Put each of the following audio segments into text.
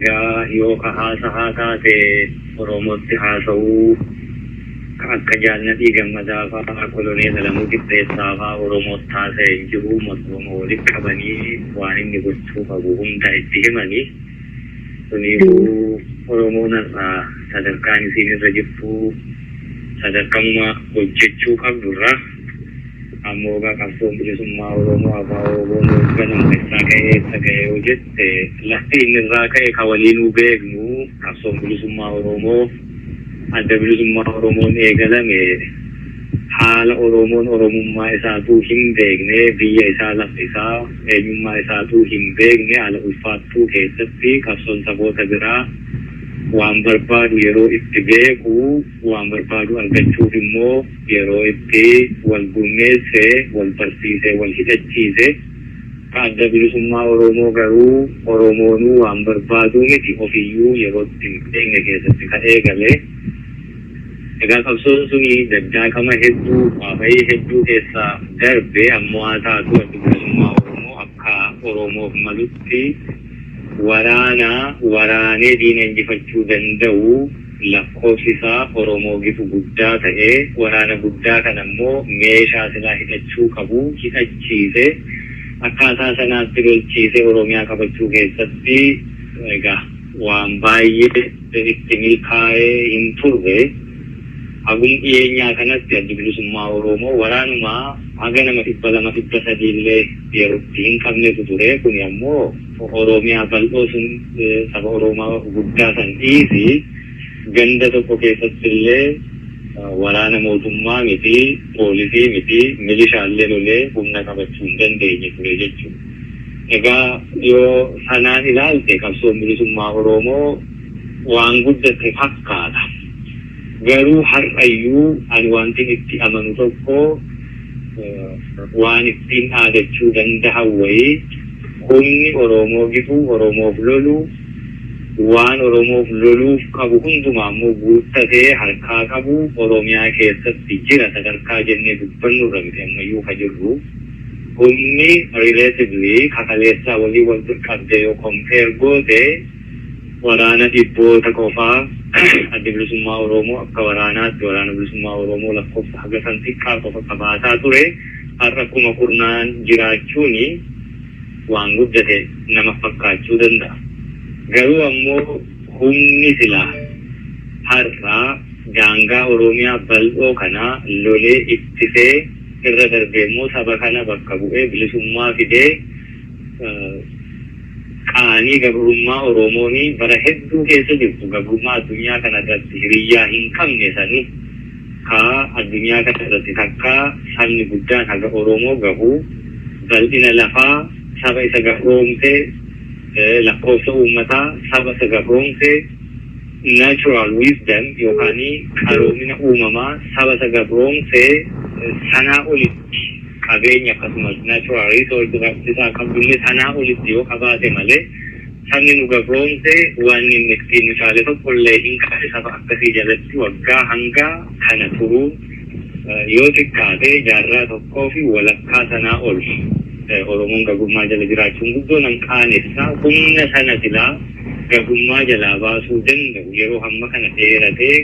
Egaa yoo ka haasahaa taate Oromootti haasa'uu ka akka Jaalladhii Gammadaa fa'aa, Koloneel Alamuu Qixxeessaa fa'aa Oromootti haasa'e hin jiru. Uummata Oromoo walitti qabanii waan inni gochuu qabu hunda itti himanii. Kuniifuu Oromoon har'a sadarkaan isiin irra jirtu sadarkamuma hojjechuu qabdurra. Ammoo egaa qabsoon bilisummaa Oromoo ABO WBOn hoogganamu eessaa ka'ee eessa ga'e yoo jette, lafti inni irraa ka'e ka waliinuu beeknu, qabsoon bilisummaa Oromoo Adda Bilisummaa Oromoon eegalame haala Oromoon Oromummaa isaatuu hin beekne, biyya isaa, lafa isaa, eenyummaa isaatuu hin beekne, haala ulfaattuu keessatti qabsoon saboota biraa waan barbaadu yeroo itti beeku, waan barbaadu argachuuf immoo yeroo itti wal gurmeesse, wal barsiise, wal hidhachiise. Ka Adda Bilisummaa Oromoo garuu Oromoonuu waan barbaaduu miti ofiyyuu yeroo itti hin beekne keessatti ka eegale. Egaa qabsoon suni daddaaqama hedduu, bu'aa bayii hedduu keessa darbe. Ammoo haa taatu, Addi Bilisummaa Oromoo akka Oromoof malutti waraana waraanee diina injifachuu danda'u, lakkoofsi isaa Oromoo gitu guddaa ta'e, waraana guddaa kana immoo meeshaa silaa hidhachuu qabu hidhachiise, akkaataa sanaatti lolchiisee Oromiyaa qabachuu keessatti egaa waan baay'ee itti milkaa'ee hin turre. Hagum dhiyeenyaa kanatti Addi Bilisummaa Oromoo waraanuma haga nama 200, 300 illee yerootti hin qabnetu ture. Kuni ammoo Oromiyaa bal'oo sun, saba Oromoo guddaa san dhiisi, ganda tokko keessatti illee waraana mootummaa miti, poolisii miti, milishaallee lolee humna qabachuu hin dandeenye ture jechuudha. Egaa yoo sanaan ilaalte qabsoon bilisummaa Oromoo waan guddate fakkaata. Garuu har'ayyuu ani wantin itti amanu tokko, waan ittiin dhaadachuu dandahan wayii, humni Oromoo gitu Oromoof lolu, waan Oromoof loluuf qabu hundumaa immoo guuttatee harkaa qabu Oromiyaa keessatti jira sadarkaa jennee dubbannurra miti ammayyuu ka jirru. Humni relatively kakaleessaa walii wal bira qabdee yoo compare goote, waraana dhibboota qofaa Addi Bilisummaa Oromoo akka waraanaatti waraana bilisummaa Oromoo lakkoofsa haga san xiqqaa qofa qabaataa ture. Har'a kuma kurnaan jiraachuuni waan guddate nama fakkaachuu danda'a. Garuu ammoo humni silaa har'a daangaa Oromiyaa bal'oo kana lolee ittisee, irra darbee immoo saba kana bakka bu'ee bilisummaa fidee, qaanii gabrummaa Oromooni bara hedduu keessa jirtu, gabrummaa addunyaa kana irratti hiriyyaa hin qabne sanu, ka addunyaa kana irratti takka sabni guddaan haga Oromoo gahu bal'ina lafaa saba isa gabroomse, lakkoofsa uummataa saba isa gabroomse, natural wisdom yookaan qaroomina uumamaa saba isa gabroomse sanaa olitti qabeenya, akkasumas natural resource isaa qabdullee sanaa olitti yoo qabaate malee, sabni nu gabroomse waan inni ittiin nu caale tokkollee hin qabne, saba akkasii jalatti waggaa hanga kana turuu, yoo xiqqaate jaarraa tokkoo fi walakkaa sanaa ol Oromoon gabrummaa jala jiraachuun guddoo nan qaanessa. Humna sana silaa gabrummaa jalaa baasuu danda'u yeroo hamma kana dheeratee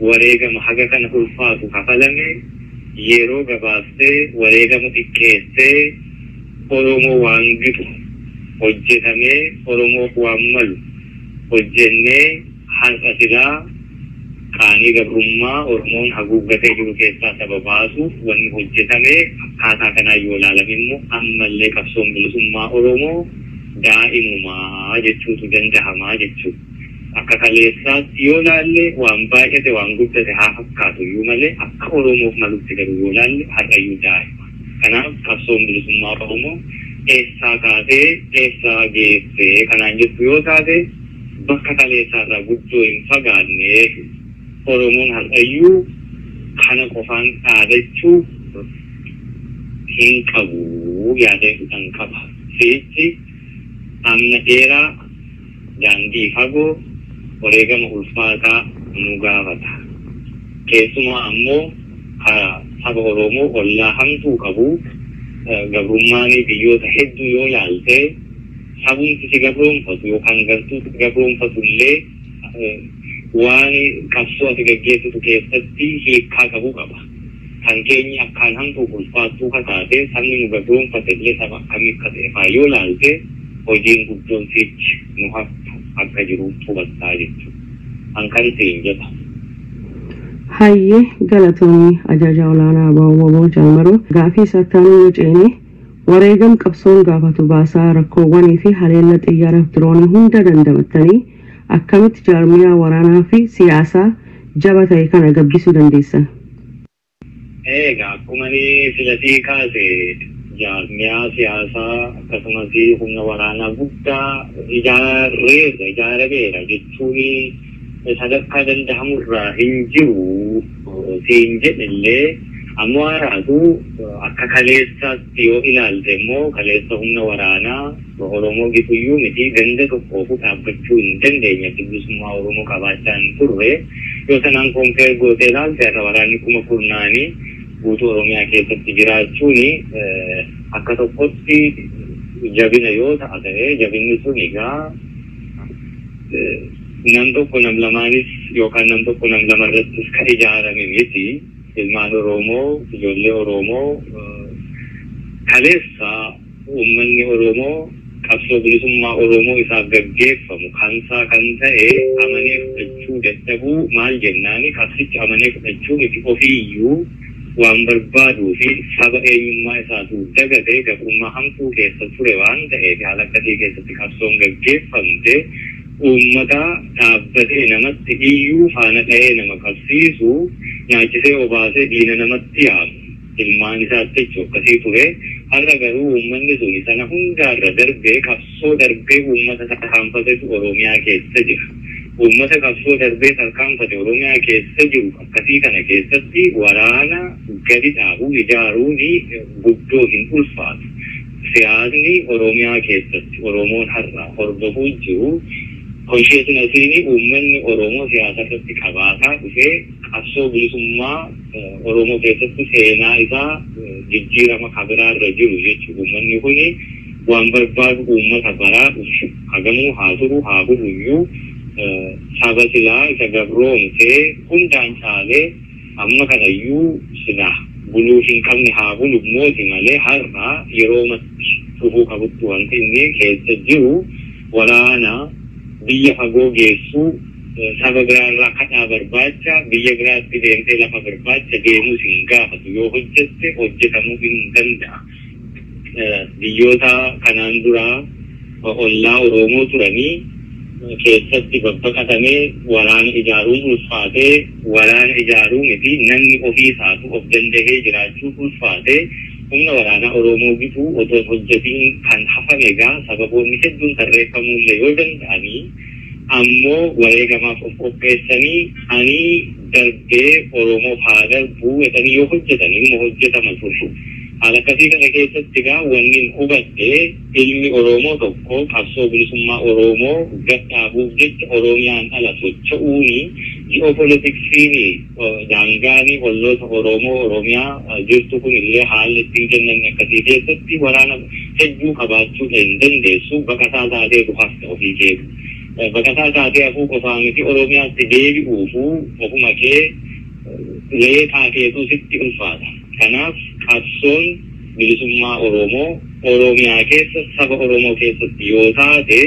wareegama haga kana ulfaatu kafalame yeroo gabaabsee, wareegama xiqqeessee, Oromoo waan gitu hojjetamee, Oromoof waan malu hojjennee har'a silaa qaanii gabrummaa Oromoon haguuggatee jiru keessaa saba baasuuf wanni hojjetame akkaataa kanaan yoo ilaalame immoo ammallee qabsoon bilisummaa Oromoo daa'imumaa jechuutu dandahamaa jechuudha. Akka kaleessaatti yoo ilaalle waan baay'ate, waan guddate haa fakkaatu iyyuu malee, akka Oromoof malutti garuu yoo ilaalle har'ayyuu daa'ima. Kanaaf qabsoon bilisummaa Oromoo eessaa kaatee eessaa geessee kanaan jettu yoo taate, bakka kaleessaarraa guddoo hin fagaanne. Oromoon har'ayyuu kana qofaan dhaadachuu hin qabu yaada jedhan qaba. Fiichi amna dheeraa, daandii fagoo, wareegama ulfaataa nu gaafata. Keessumaa ammoo ka saba Oromoo ollaa hamtuu qabu, gabrummaan biyyoota hedduu yoo laalte Sabumti si gabroonfatu yookaan gartuu si gabroonfatu illee waan qabsoo ati gaggeessitu keessatti hiikkaa qabu qaba. Kan keenya akkaan hamtuu ulfaattuu kakaate sabni nu gabroonfate illee saba akkamii akka ta'e faa yoo laalte hojiin guddoon sichi nu haftu akka jiru hubattaa jechuudha. An kan siin jedha. Hayyee, galatoomii ajaja olaanaa ABO Jaal Marroo. Gaafii isaatti aanuu yoo ceene, wareegam qabsoon gaafatu baasaa rakkoowwanii fi haleella xiyyaara diroonii hunda dandamattanii akkamitti jaarmiyaa waraanaa fi siyaasaa jaba ta'e kana gabbisuu dandeessan? Egaa akkuma inni filatii kaase, jaarmiyaa siyaasaa akkasumas humna waraanaa guddaa ijaarreerra, ijaarameera jechuun sadarkaa danda'amurraa hin jiru siin jedhellee, ammoo haaraatu akka kaleessaatti yoo ilaalte immoo kaleessa humna waraanaa Oromoo gituyyuu miti, ganda tokkoofu dhaabbachuu hin dandeenye, bilisummaa Oromoo qabaachaa hin turre. Yoo sanaan compare gootee ilaalte, har'a waraanni kuma kurnaanii guutuu Oromiyaa keessatti jiraachuun akka tokkotti jabina yoo ta'a ta'e, jabinni sun egaa nam tokko nam lamaanis yookaan nam tokko nam lamarrattis kan ijaarame miti. Ilmaan Oromoo, ijoollee Oromoo, kaleessa uummanni Oromoo qabsoo bilisummaa Oromoo isaaf gaggeeffamu kansaa kan ta'e amanee fudhachuu dadhabuu, maal jennaani, qabsicha amanee fudhachuu miti, ofiiyyuu waan barbaaduu fi saba eenyummaa isaatu dagatee gabrummaa hamtuu keessa ture waan ta'eef, haala akkasii keessatti qabsoon gaggeeffamte uummata dhaabbatee namatti iyyuu, faana dha'ee nama qabsiisu, nyaachisee obaasee diina namatti yaamu ilmaan isaatti jechuu akkasii ture. Har'a garuu uummanni sun sana hundaarra darbee, qabsoo darbee uummata tarkaanfatetu Oromiyaa keessa jira. Uummata qabsoo darbee tarkaanfate Oromiyaa keessa jiru akkasii kana keessatti waraana gadi dhaabuu ijaaruun guddoo hin ulfaatu. Siyaasni Oromiyaa keessatti Oromoon har'a hordofuu jiru, consciousnessiin uummanni Oromoo siyaasa irratti qabaataa dhufee, qabsoo bilisummaa Oromoo keessatti seenaa isaa jijjiirama kabiraarra jiru jechuudha. Uummanni kuni waan barbaadu uummata baraa dhufe, hagamuu haa turu haa buluyyuu, saba silaa isa gabroomsee hundaan caalee amma kanayyuu silaa buluu hin qabne haa bulu mooti malee, har'a yeroomatti dhufuu qabutti wanti inni keessa jiru waraana biyya fagoo geessuu, saba biraarraa kadhaa barbaacha biyya biraatti deemtee lafa barbaacha deemuus hin gaafatu. Yoo hojjette hojjetamuu hin danda'a. Biyyoota kanaan duraa ollaa Oromoo turanii keessatti babbaqatamee waraana ijaaruun ulfaatee, waraana ijaaruu miti, namni ofii isaatu of danda'ee jiraachuun ulfaatee, humna waraanaa Oromoo bituu otoo hojjetiin kan hafame egaa sababoonni hedduun tarreeffamuullee yoo danda'anii, ammoo wareegamaaf of qopheessanii ani darbee Oromoof haa darbuu jedhanii yoo hojjetan immoo hojjetama ture. Haala akkasii kana keessatti egaa wanni hubadhe, ilmi Oromoo tokko qabsoo bilisummaa Oromoo gadhaabuuf jecha Oromiyaan ala socho'uuni, ji'oopolitiksiin daangaanii olloota Oromoo Oromiyaa jirtu kun illee haalli ittiin kennan akkasii keessatti waraana hedduu qabaachuu hin dandeessu, baqataa taateetu hafta ofii keetu. Baqataa taatee hafuu qofaa miti, Oromiyaatti deebi'uufuu ofuma kee leeqaa keetuu sitti ulfaata. Kanaaf qabsoon bilisummaa Oromoo Oromiyaa keessa saba Oromoo keessatti yoo taate,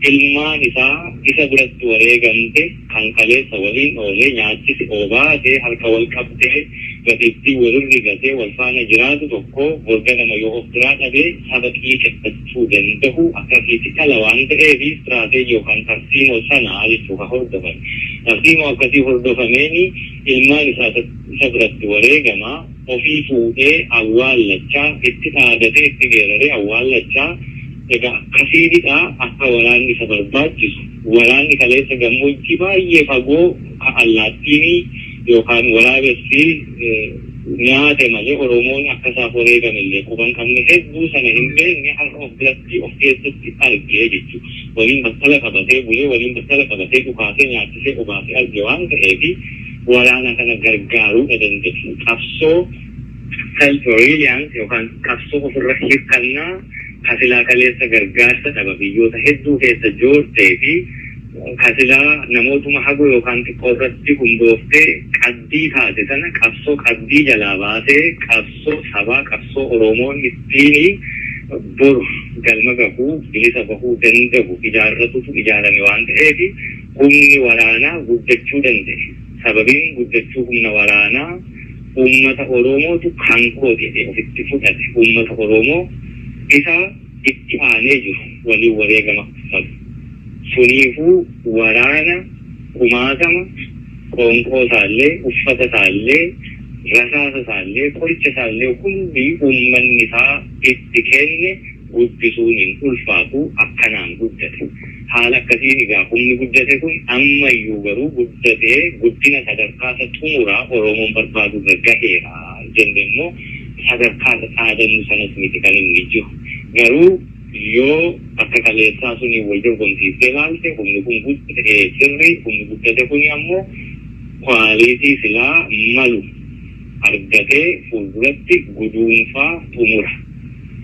ilmaan isaa isa biratti wareegamte kan kaleessa waliin oolee nyaachise obaase harka wal qabdee gatiittii walirri gatee wal faana jiraatu tokko borga nama yoo of biraa dhabee saba xiiqeffachuu danda'u akkasiitti dhala waan ta'eef, istiraateejii yookaan tarsiimoo sanaa jechuu ka hordofame. Tarsiimoo akkasii hordofameeni ilmaan isaa isa biratti wareegamaa ofii fuudhee awwaallachaa, itti dhaadatee itti geeraree awwaallachaa, egaa akkasiidha akka waraanni isa barbaachisu. Waraanni kaleessa gammoojjii baay'ee fagoo ka allaattiin yookaan waraabessi nyaate malee Oromoon akka isaaf wareegame illee quban qabne hedduu sana hin beekne har'a of biratti of keessatti argee jechuudha. Waliin battala qabatee bulee, waliin battala qabatee dhukaasee nyaachisee obaasee arge waan ta'eef waraana kana gargaaruudha dandeessu. Qabsoo self reliance yookaan qabsoo ofirra hirkannaa Kasilaa kaleessa gargaarsa dhaba biyyoota hedduu keessa joortee fi kasilaa namootuma hagoo yookaan xiqqoo irratti hundooftee qabdii taate sana qabsoo qabdii jalaa baasee qabsoo sabaa qabsoo Oromoon ittiin boru galma gahuu bilisa bahuu danda'u ijaarratutu ijaarame waan ta'eef humni waraanaa guddachuu danda'e. Sababiin guddachuu humna waraanaa uummata Oromootu kan koo jedhee ofitti fudhate. Uummata Oromoo isa itti aanee jiru waliin wareegama kaffalu. Suniifuu waraana kumaatama qoonqoo isaallee uffata isaallee rasaasa isaallee qoricha isaallee hundi uummanni isaa itti kenne guddisuun hin ulfaatu akkanaan guddate. Haala akkasiin egaa humni guddate kun ammayyuu garuu guddatee guddina sadarkaa isa xumuraa Oromoon barbaadu irra gaheera jenne immoo sadarkaa isa dhaadannu sanas miti kan inni jiru. Garuu yoo akka kaleessaa suni wal dorgomsiiftee ilaalte humni kun guddate sirri humni guddate kun ammoo kwaalitii silaa malu argatee fuulduratti guduunfaa xumura.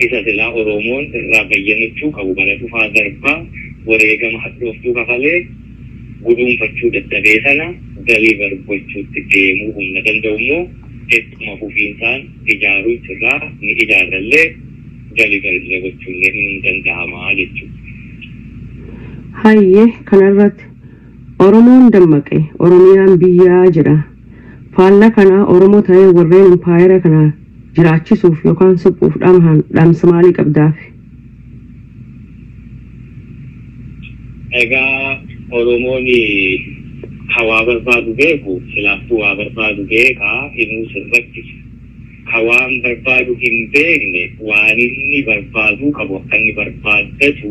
Isa silaa Oromoon irraa bayyanachuu qabu bara dhufaa darbaa wareegama hadhooftuu kafalee guduunfachuu dadhabee sana galii gochuutti deemuu humna danda'u immoo ittuma fufiinsaan ijaaruu jirraa ni ijaarrallee galii galillee gochuullee ni danda'amaa jechuudha. Hayyee kanarratti Oromoon dammaqe Oromiyaan biyyaa jedha. Faalla kanaa Oromoo ta'ee warreen impaayera kana jiraachisuuf yookaan suphuuf dhaamsa maalii qabdaaf? Egaa Oromoon ka waa barbaadu beeku silaaftuu waa barbaadu beekaa inuu sirrachiisa. Ka waan barbaadu hin beekne waan inni barbaaduu qabu akka inni barbaaddatu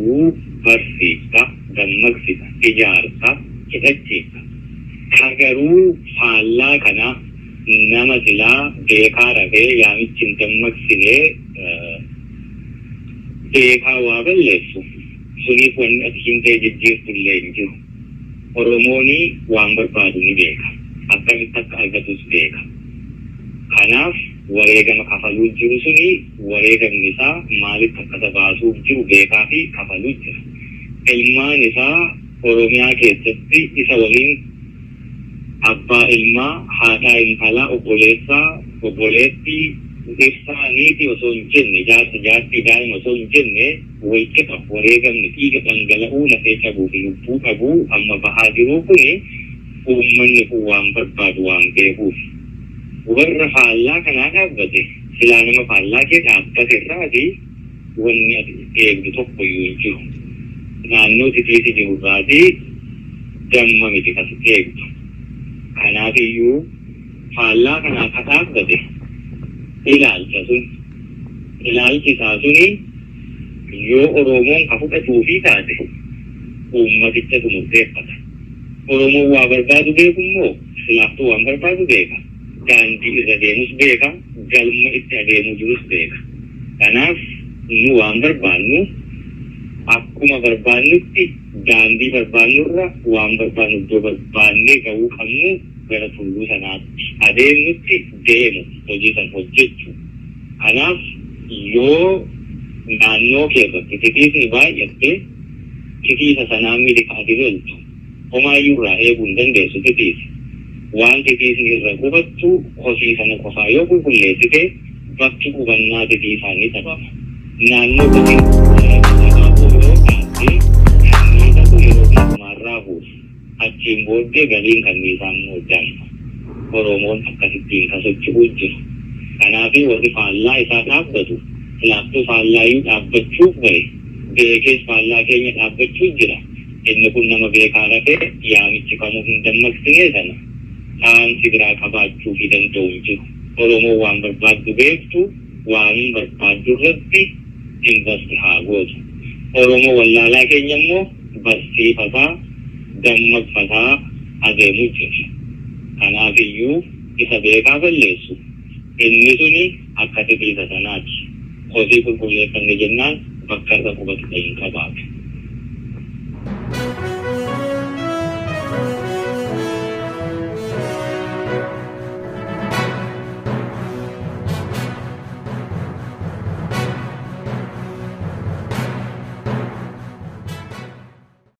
barsiisa, dammaqsita, ijaarsa, hidhachiisa. Ka garuu faallaa kana nama silaa beekaa rafee yaamichi hin dammaqsine beekaa waa balleessu suniif wanni ati himtee jijjiirtu illee hin jiru. Oromoon waan barbaadu ni beeka. Akkamitti akka argatus beeka. Kanaaf wareegama kafaluu jiru suni wareegamni isaa maalitti akka isa baasuuf jiru beekaa fi kafaluu jira. Ilmaan isaa Oromiyaa keessatti isa waliin abbaa ilmaa, haadhaa intalaa, obboleessaa, obboleettii, dhirsaa, niitii osoo hin jenne, jaarsa, jaartii, daa'ima osoo hin jenne walqixa wareegamni dhiiga dhangala'uu lafee cabuu fi lubbuu dhabuu amma bahaa jiru kuni uummanni kun waan barbaadu waan beekuuf. Warra faallaa kanaa dhaabbate silaa nama faallaa kee dhaabbate irraati wanni ati eegdu tokko iyyuu hin jiru. Naannoo titiisi jiru irraati damma miti kas eegdu. Kanaaf iyyuu faallaa kanaa ka dhaabbate ilaalcha sun ilaalchi isaa suni yoo Oromoon ka fudhatuufii taate uummatichatu murteeffata. Oromoon waa barbaadu beeku immoo silaaftuu waan barbaadu beeka. Daandii irra deemus beeka, galma itti adeemuu jirus beeka. Kanaaf nu waan barbaannu akkuma barbaannutti daandii barbaannurra waan barbaannu iddoo barbaannee gahuu qabnu gara tulluu sanaatti adeemnutti deemu hojii san hojjechuu. Kanaaf yoo naannoo keessatti titiisni baay'atte titiisa sanaan miti ka ati loltu homaayyuu irraa eeguu hin dandeessu titiisa. Waan titiisni irra qubattu kosii sana qofaa yoo qulqulleessite bakki qubannaa titiisaa ni dhabama. Naannoo kosiin abaaboo yoo dhaabde kanniisatu yeroo hundumaarraa buusu. Achiin booddee galiin kanniisaa immoo danfa. Oromoon akkasittiin ka socho'uu jiru. Kanaaf warri faallaa isaa dhaabbatu silaaftuu faallaayyuu dhaabbachuuf bahe beekees faallaa keenya dhaabbachuu jira. Inni kun nama beekaa rafee yaamichi kamuu hin dammaqsine sana dhaamsi biraa qabaachuu fi danda'u hin jiru. Oromoon waan barbaaddu beektu waan barbaaddu irratti invest haa gootu. Oromoo wallaalaa keenya immoo barsiifataa dammaqfataa adeemuu jira. Kanaaf iyyuu isa beekaa balleessu inni suni akka titiisa sanaati. Kosii qulqulleeffanne jennaan bakka irra qubatu hin qabaatu.